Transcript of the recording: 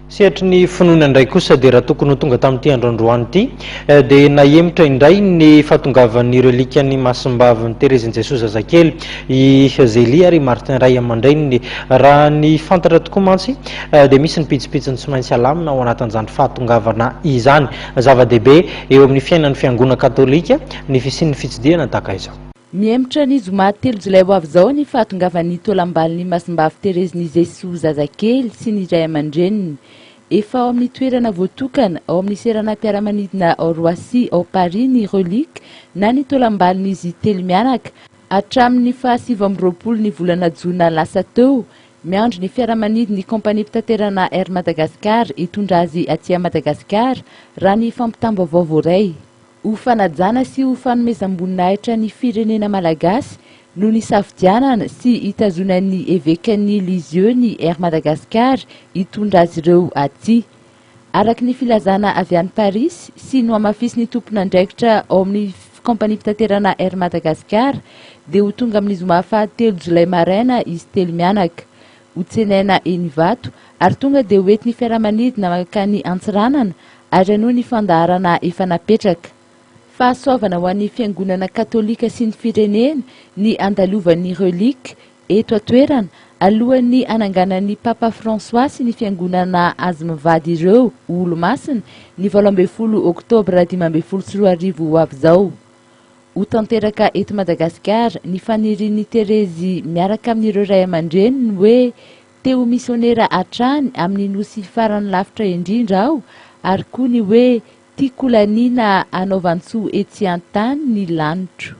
Sehatry ny finoana indray kosa dia raha tokony ho tonga tamin'ity andro androany ity dia nahemotra indray ny fahatongavan'ny relikan'ny Masimbavin'i Terezin'i Jesoa Zazakely i Zélie ary i Martin ray aman-dreniny. Raha ny fantatra tokoa mantsy dia misy ny pitsopitsony tsy maintsy alamina ao anatin'izany fahatongavana izany. Zava-dehibe eo amin'ny fiainan'ny Fiangonana katolika ny fisian'ny fitsidihana tahaka izao. Mihemotra ny zoma telo jolay ho avy izao ny fahatongavan'ny taolam-balin'i Masimbavy Terezin'i Jesoa zazakely sy ny ray aman-dreniny. Efa ao amin'ny toerana voatokana ao amin'ny seranam-piaramanidina ao Roissy ao Paris ny reliques na ny taolam-balin'izy telo mianaka hatramin'ny faha 29 ny volana jona lasa teo. Miandry ny fiaramanidin'ny kaompaniam-pitaterana Air Madagascar hitondra azy aty Madagasikara raha ny fampitam-baovao voaray. Ho fanajana sy ho fanomezam-boninahitra ny firenena malagasy no nisafidianana sy hitazonan'ny evekan'ny Lisieux ny Air Madagascar hitondra azy ireo aty. Araka ny filazana avy any Parisy sy nohamafisin'ny tompon'andraikitra ao amin'ny kaompaniam-pitaterana Air Madagascar dia ho tonga amin'ny zoma fahatelo jolay maraina izy telo mianaka. Hotsenaina eny Ivato ary tonga dia hoentin'ny fiaramanidina mankany Antsiranana ary hanohy ny fandaharana efa napetraka. Fahasoavana ho an'ny Fiangonana Katolika sy ny firenena ny handalovan'ny Reliques eto an-toerana alohan'ny hananganan'ny Papa François sy ny Fiangonana azy mivady ireo ho Olomasina ny 18 Oktobra 2015 ho avy izao. Ho tanteraka eto Madagasikara ny fanirian'i Terezy miaraka amin'ireo ray aman-dreniny hoe Te ho misionera hatrany amin'ny nosy farany lavitra indrindra aho, ary koa ny hoe tiako holaniana hanaovan-tsoa etsy an-tany ny lanitro.